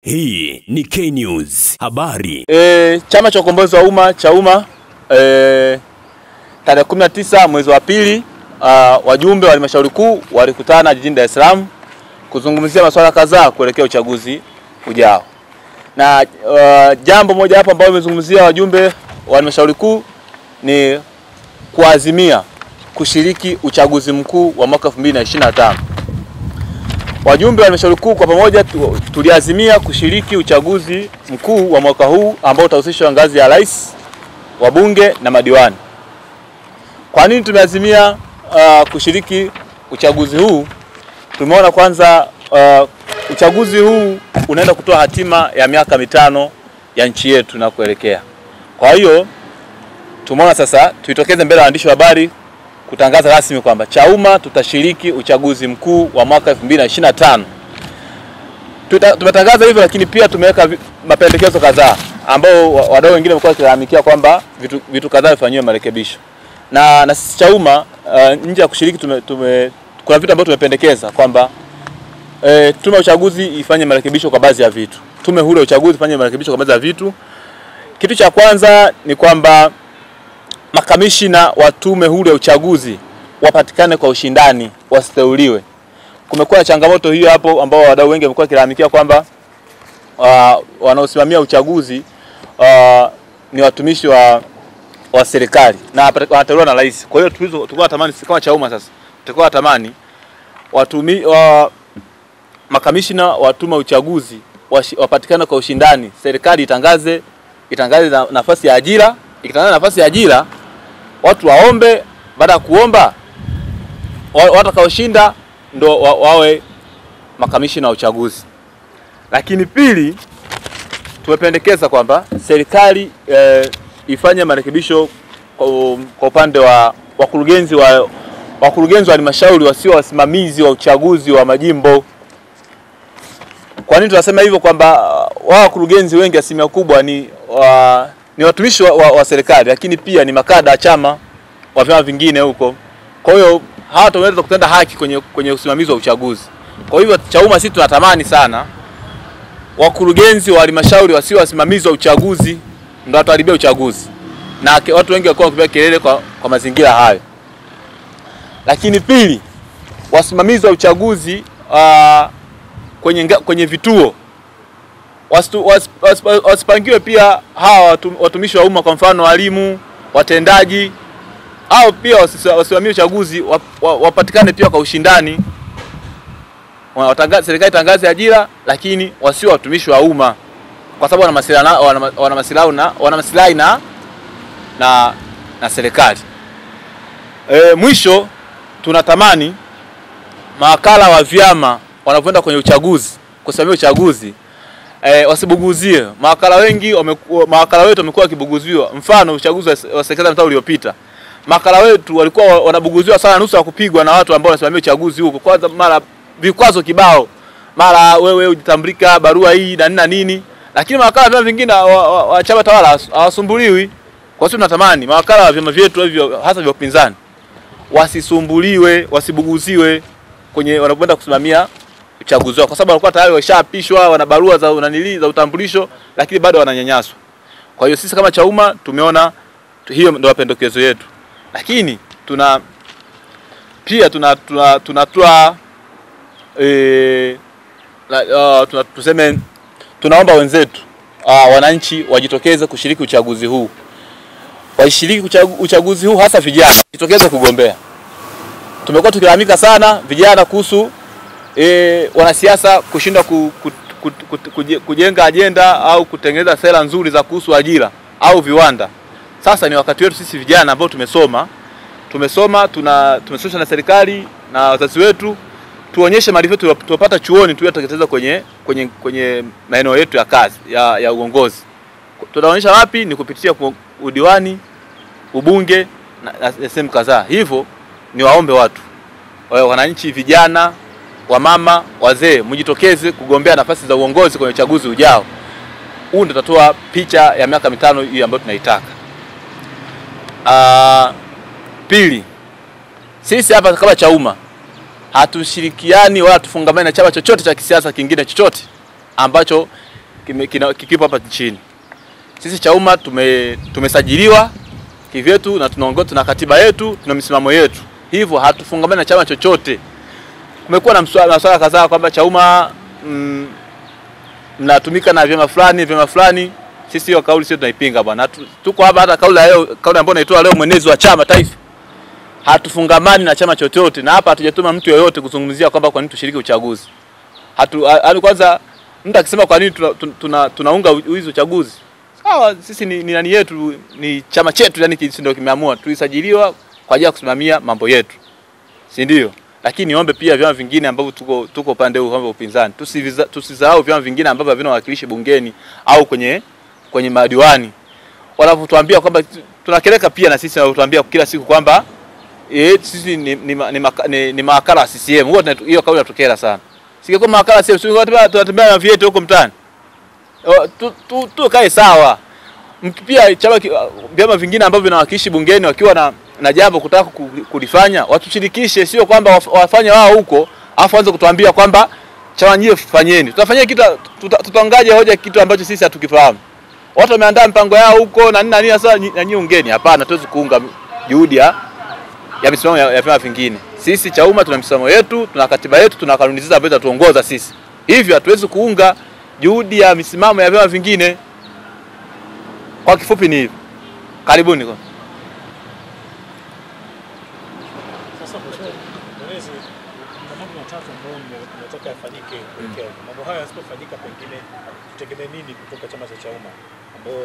Hii ni K News. Habari. Chama cha Ukombozi wa Umma Chauma tarehe 19 mwezi wa pili, wajumbe wa halmashauri kuu walikutana jijini Dar es Salaam kuzungumzia masuala kadhaa kuelekea uchaguzi ujao. Na jambo moja hapo ambalo wamezungumzia wajumbe wa halmashauri kuu ni kuazimia kushiriki uchaguzi mkuu wa mwaka 2025. Wajumbe wa halmashauri kuu kwa pamoja tuliazimia kushiriki uchaguzi mkuu wa mwaka huu ambao utahusisha ngazi ya rais, wabunge na madiwani. Kwa nini tumeazimia kushiriki uchaguzi huu? Tumeona kwanza uchaguzi huu unaenda kutoa hatima ya miaka 5 ya nchi yetu na kuelekea. Kwa hiyo tumeona sasa tuitokeze mbele ya waandishi wa habari kutangaza rasmi kwamba Chauma tutashiriki uchaguzi mkuu wa mwaka 2025. Tumetangaza hivyo, lakini pia tumeweka mapendekezo kadhaa ambao wadau wengine wamekuwa wakilalamikia kwamba vitu kadhaa vifanyiwe marekebisho. Na sisi Chauma nje ya kushiriki kuna vitu ambavyo tumependekeza kwamba tume ya uchaguzi ifanye marekebisho kwa baadhi ya vitu. Tume huru ya uchaguzi ifanye marekebisho kwa baadhi ya vitu. Kitu cha kwanza ni kwamba makamishina wa tume huru ya uchaguzi wapatikane kwa ushindani, wasiteuliwe. Kumekuwa na changamoto hiyo hapo ambao wadau wengi wamekuwa wakilalamikia kwamba wanaosimamia uchaguzi ni watumishi wa serikali na wanateuliwa na rais. Kwa hiyo tulikuwa tunatamani kama Chauma sasa, tulikuwa tunatamani makamishina wa tume ya uchaguzi wapatikane kwa ushindani. Serikali itangaze nafasi ya ajira. Ikitangaza nafasi ya ajira, watu waombe. Baada ya kuomba, watakaoshinda ndo wawe makamishina wa uchaguzi. Lakini pili, tumependekeza kwamba serikali ifanye marekebisho kwa upande wa wakurugenzi wa halmashauri wasio wasimamizi wa uchaguzi wa majimbo. Kwa nini tunasema hivyo? Kwamba wao wakurugenzi wengi asilimia kubwa ni watumishi wa serikali, lakini pia ni makada wa chama wa vyama vingine huko. Kwa hiyo hawataweza kutenda haki kwenye usimamizi wa uchaguzi. Kwa hivyo Chauma sisi tunatamani sana wakurugenzi wa halmashauri wasio wasimamizi wa uchaguzi ndio wataharibia uchaguzi. Na watu wengi walikuwa wakipiga kelele kwa mazingira hayo. Lakini pili, wasimamizi wa uchaguzi kwenye vituo wasipangiwe pia hawa watumishi wa umma, kwa mfano walimu, watendaji, au pia wasimamie uchaguzi wapatikane pia kwa ushindani. Serikali itangaze ajira, lakini wasio watumishi wa umma, kwa sababu wana maslahi na serikali. Mwisho tunatamani mawakala wa vyama wanapoenda kwenye uchaguzi kusimamia uchaguzi wasibuguzie. Mawakala wengi mawakala wetu wamekuwa wakibuguziwa. Mfano uchaguzi wa serikali ya mtaa uliopita, mawakala wetu walikuwa wanabuguziwa sana, nusu ya kupigwa na watu ambao wanasimamia uchaguzi huko. Kwanza mara vikwazo kibao, mara wewe hujitambulika, barua hii na nini na nini. Lakini mawakala wa vyama vingine wa chama tawala hawasumbuliwi. Kwa hiyo tunatamani mawakala wa vyama vyetu hivyo hasa vya upinzani wasisumbuliwe, wasibuguziwe kwenye wanapoenda kusimamia uchaguzi wao, kwa sababu walikuwa tayari washaapishwa, wana barua za unanili za utambulisho, lakini bado wananyanyaswa. Kwa hiyo sisi kama Chauma tumeona hiyo ndio mapendekezo yetu. Lakini tuna pia tunatoa tuseme tunaomba wenzetu wananchi wajitokeze kushiriki uchaguzi huu. Washiriki uchaguzi huu, hasa vijana jitokeze kugombea. Tumekuwa tukilalamika sana vijana kuhusu wanasiasa kushindwa kujenga ajenda au kutengeneza sera nzuri za kuhusu ajira au viwanda. Sasa ni wakati wetu sisi vijana ambao tumesoma tumesomeshwa na serikali na wazazi wetu, tuonyeshe maarifa yetu tupata chuoni, tuyatekeleza kwenye maeneo yetu ya kazi ya uongozi. Tunaonyesha wapi? Ni kupitia udiwani, ubunge na sehemu kadhaa. Hivyo ni waombe watu, wananchi, vijana, wamama, wazee, mjitokeze kugombea nafasi za uongozi kwenye uchaguzi ujao. Huu ndio tutatoa picha ya miaka 5 hii ambayo tunaitaka. Pili, sisi hapa kama Chauma hatushirikiani wala tufungamani na chama chochote cha kisiasa kingine chochote ambacho kikipo hapa nchini. Sisi Chauma tumesajiliwa kivyetu na tunaongoza, tuna katiba yetu, tuna misimamo yetu. Hivyo hatufungamani na chama chochote. Kumekuwa na masuala kadhaa kwamba Chauma mnatumika na vyama fulani, vyama fulani. Sisi hiyo kauli sio tunaipinga bwana. Tuko hapa hata kauli leo, kauli ambayo naitoa leo mwenezi wa chama taifa. Hatufungamani na chama chochote, na hapa hatujatuma mtu yoyote kuzungumzia kwamba kwa nini tushiriki uchaguzi. Hatu kwanza mtu akisema kwa nini tunaunga hizo uchaguzi. Sawa, sisi ni nani yetu, ni chama chetu, yani sisi ndio kimeamua. Tulisajiliwa kwa ajili ya kusimamia mambo yetu. Si ndio? Lakini niombe pia vyama vingine ambavyo tuko upande huu wa upinzani, tusisahau vyama vingine ambavyo havina wawakilishi bungeni au kwenye madiwani. Wanapotuambia kwamba tunakeleka pia na sisi, wanatuambia kila siku kwamba sisi ni mawakala wa CCM. Huwa hiyo kauli inatokea sana. Singekuwa mawakala wa CCM, tunatembea na vieti huko mtaani. Tu kae sawa. Pia chama vyama vingine ambavyo vinawakilishi bungeni wakiwa na jambo kutaka kulifanya, watushirikishe, sio kwamba wafanye wao huko afu anze kutuambia kwamba chama nyie fanyeni. Tutafanyia kitu, tutaongaje hoja kitu ambacho sisi hatukifahamu? Watu wameandaa mpango yao huko na nini na nini, sasa na nyie ungeni. Hapana, tuwezi kuunga juhudi ya misimamo ya vyama vingine. Sisi Chauma tuna misimamo yetu, tuna katiba yetu, tuna kanuni zetu ambazo zitatuongoza sisi. Hivyo hatuwezi kuunga juhudi ya misimamo ya vyama vingine. Kwa kifupi ni hivyo. Karibuni kwa. Sasa mwenezi, kuna mambo matatu ambayo mnataka yafanyike kuelekea. Mambo haya yasipofanyika, pengine tutegemee nini kutoka chama cha Chauma ambao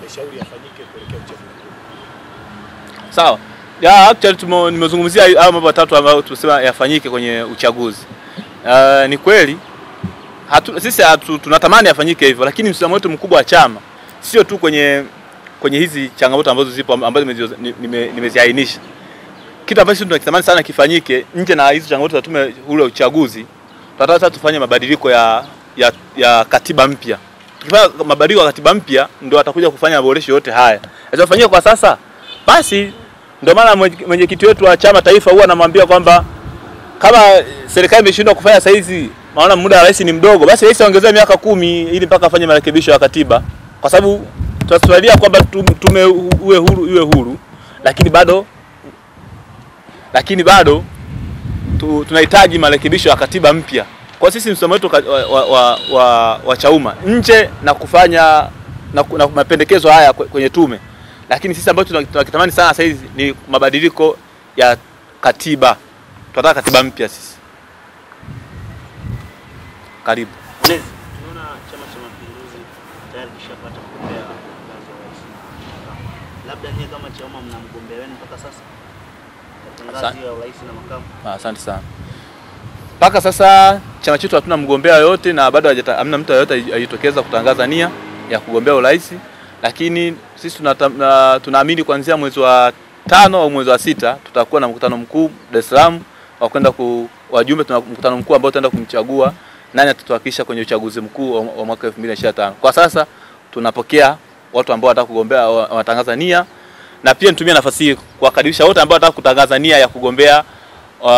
mnashauri yafanyike kuelekea uchaguzi mkuu? Sawa. Ya actually nimezungumzia hayo mambo matatu ambayo tumesema yafanyike kwenye uchaguzi. Ni kweli sisi tunatamani yafanyike hivyo, lakini msimamo wetu mkubwa wa chama sio tu kwenye hizi changamoto ambazo zipo ambazo nimeziainisha. Kitu ambacho tunakitamani sana kifanyike nje na hizo changamoto za tume huru ya uchaguzi, tunataka sasa tufanye mabadiliko ya katiba mpya. Tukifanya mabadiliko ya katiba mpya ndio atakuja kufanya maboresho yote haya. Yasifanyike kwa sasa, basi ndio maana mwenyekiti wetu wa chama taifa huwa anamwambia kwamba kama serikali imeshindwa kufanya saizi, maana muda wa rais ni mdogo, basi rais aongezewe miaka 10 ili mpaka afanye marekebisho ya katiba, kwa sababu tunaswalia kwamba tume uwe huru iwe huru, lakini bado tunahitaji marekebisho ya katiba mpya. Kwa sisi msimamo wetu wa Chauma nje na kufanya na mapendekezo haya kwenye tume, lakini sisi ambao tunakitamani sana sasa hizi ni mabadiliko ya katiba. Tunataka katiba mpya sisi. Karibu. Tunaona Chama cha Mapinduzi tayari kishapata mgombea ngazi ya rais. Labda nyie kama Chauma mna mgombea wenu mpaka sasa? Ngazi ya rais na makamu. Asante sana. Mpaka sasa chama chetu hatuna mgombea yoyote na bado hamna mtu yoyote ajitokeza kutangaza nia ya kugombea urais, lakini sisi tunaamini kuanzia mwezi wa 5 au mwezi wa 6 tutakuwa na mkutano mkuu Dar es Salaam wa kwenda wajumbe, tuna mkutano mkuu ambao tutaenda kumchagua nani atatuwakilisha kwenye uchaguzi mkuu wa mwaka 2025. Kwa sasa tunapokea watu ambao wanataka kugombea, watangaza nia, na pia nitumie nafasi hii kuwakaribisha wote ambao wanataka kutangaza nia ya kugombea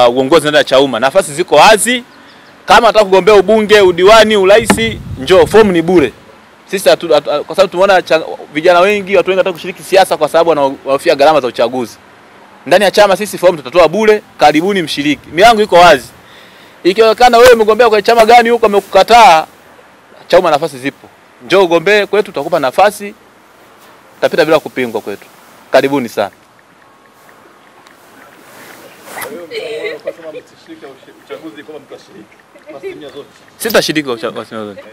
uongozi ndani ya Chauma. Nafasi ziko wazi. Kama unataka kugombea ubunge, udiwani, urais, njoo, fomu ni bure. Sisi kwa sababu tumeona vijana wengi, watu wengi wanataka kushiriki siasa kwa sababu wanahofia gharama za uchaguzi. Ndani ya chama sisi fomu tutatoa bure, karibuni mshiriki. Milango iko wazi. Ikiwezekana wewe umegombea kwa chama gani huko amekukataa, Chauma nafasi zipo. Njoo ugombee kwetu, tutakupa nafasi. Tutapita bila kupingwa kwetu. Karibuni sana. Sitashiriki uchaguzi zote.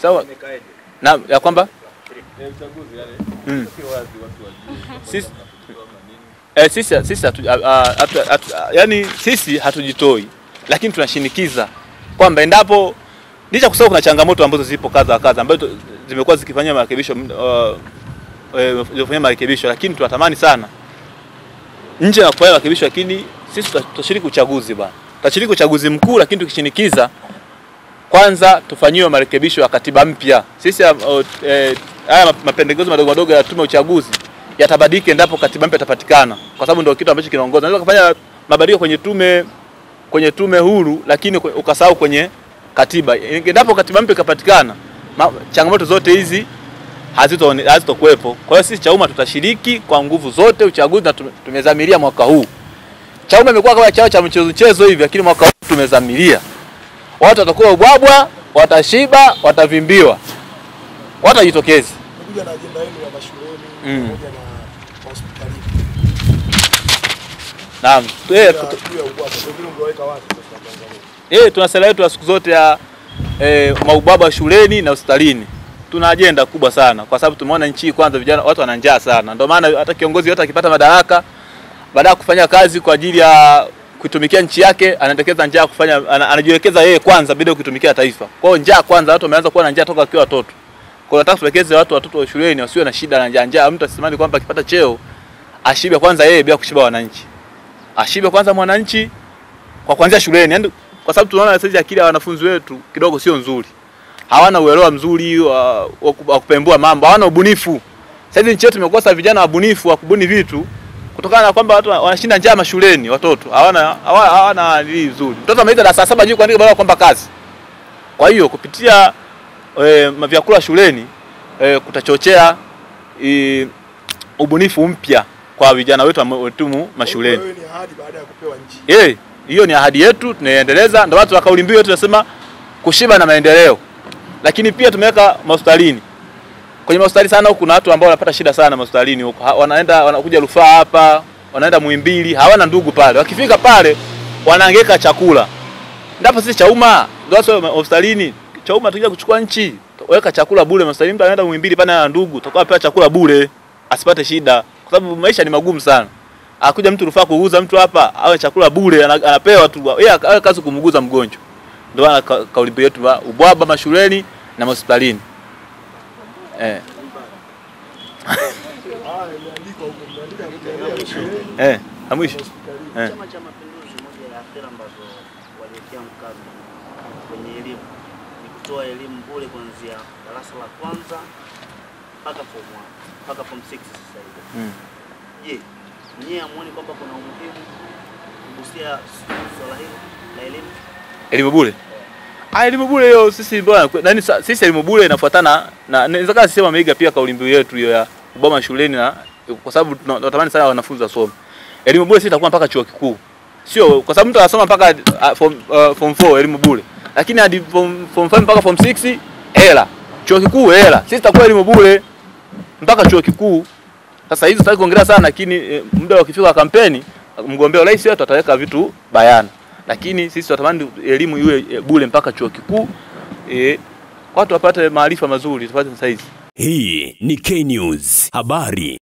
Sawa. Na ya kwamba sisi yani sisi hatujitoi, lakini tunashinikiza kwamba endapo licha kusema kuna changamoto ambazo zipo kadha kadha ambazo zimekuwa zikifanywa marekebisho, marekebisho, lakini tunatamani sana nje na kufanya marekebisho, lakini sisi tutashiriki uchaguzi bwana. Tutashiriki uchaguzi mkuu, lakini tukishinikiza kwanza tufanyiwe marekebisho ya katiba mpya. Sisi haya mapendekezo madogo madogo ya tume uchaguzi yatabadilika endapo katiba mpya itapatikana, kwa sababu ndio kitu ambacho kinaongoza. Unaweza kufanya mabadiliko kwenye tume huru, lakini ukasahau kwenye katiba. Endapo katiba mpya ikapatikana, changamoto zote hizi hazitokuwepo. Kwa hiyo sisi Chauma tutashiriki kwa nguvu zote uchaguzi, na tumezamiria mwaka huu. Chauma imekuwa kama chama cha mchezo hivi, lakini mwaka huu tumezamiria. Watu watakuwa ubwabwa, watashiba, watavimbiwa. Watajitokeza. Kuja na ajenda yenu ya mashuleni pamoja na hospitalini. Naam. Tuna sera yetu ya siku zote ya maubwabwa shuleni na hospitalini. Tuna ajenda kubwa sana kwa sababu tumeona nchi kwanza vijana watu wana njaa sana. Ndio maana hata kiongozi yote akipata madaraka baada ya kufanya kazi kwa ajili ya kuitumikia nchi yake anaendekeza njaa kufanya, anajiwekeza yeye kwanza bila kuitumikia taifa. Kwa hiyo njaa kwanza, watu wameanza kuwa na njaa toka wakiwa watoto. Kwa hiyo nataka tuwekeze watoto wa shuleni wasiwe na shida na njaa. Mtu asisimame kwamba akipata cheo ashibe kwanza yeye bila kushiba wananchi. Ashibe kwanza mwananchi kwa kuanzia shuleni. Yaani kwa sababu tunaona sasa akili ya wanafunzi wetu kidogo sio nzuri. Hawana uelewa mzuri wa kupembua mambo, hawana ubunifu. Sasa nchi yetu imekosa vijana wabunifu wa kubuni vitu kutokana na kwamba watu wanashinda njaa mashuleni, watoto hawana nini nzuri. Mtoto amaliza darasa 7 juu kuandika barua kwamba kazi. Kwa hiyo kupitia vyakula shuleni kutachochea ubunifu mpya kwa vijana wetu ambao mashuleni. Hiyo ni ahadi baada ya kupewa nchi. Hiyo ni ahadi yetu tunaendeleza. Ndio watu wa kauli mbiu yetu tunasema kushiba na maendeleo. Lakini pia tumeweka mahospitalini. Kwenye mahospitali sana huku kuna watu ambao wanapata shida sana mahospitalini huko. Wanaenda wanakuja rufaa hapa, wanaenda Muhimbili, hawana ndugu pale. Wakifika pale wanahangaika chakula. Ndipo sisi Chauma, ndio watu hospitalini, Chauma tukija kuchukua nchi, weka chakula bure mahospitalini, mtu anaenda Muhimbili pale na ndugu, tutakuwa pewa chakula bure, asipate shida kwa sababu maisha ni magumu sana. Akuja mtu rufaa kuuza mtu hapa, awe chakula bure anapewa tu. Yeye awe kazi kumuguza mgonjwa. Ndio maana kauli mbiu yetu ubwaba mashuleni na hospitalini. Mwisho. Chama cha Mapinduzi, moja ya sera ambazo waliwekea mkazo kwenye elimu ni kutoa elimu bure kuanzia darasa la kwanza mpaka form 1, mpaka form 6 sasa hivi. Je, nyie hamuoni kwamba kuna umuhimu kugusia swala hili la elimu? Elimu bure? Elimu bure hiyo sisi bwana, nani sisi elimu bure inafuatana na inaweza kama sisi wameiga pia kauli mbiu yetu hiyo ya Obama shuleni, na kwa sababu tunatamani sana wanafunzi wasome. Elimu bure sisi itakuwa mpaka chuo kikuu. Sio kwa sababu mtu anasoma mpaka form 4 elimu bure. Lakini hadi form 5 mpaka form 6 hela. Chuo kikuu hela. Sisi tutakuwa elimu bure mpaka chuo kikuu. Sasa hizo sitaki kuongelea sana, lakini muda ukifika kampeni mgombea rais wetu ataweka vitu bayana. Lakini sisi tunatamani elimu iwe bure mpaka chuo kikuu, watu wapate maarifa mazuri, tupate saizi. Hii ni K News habari.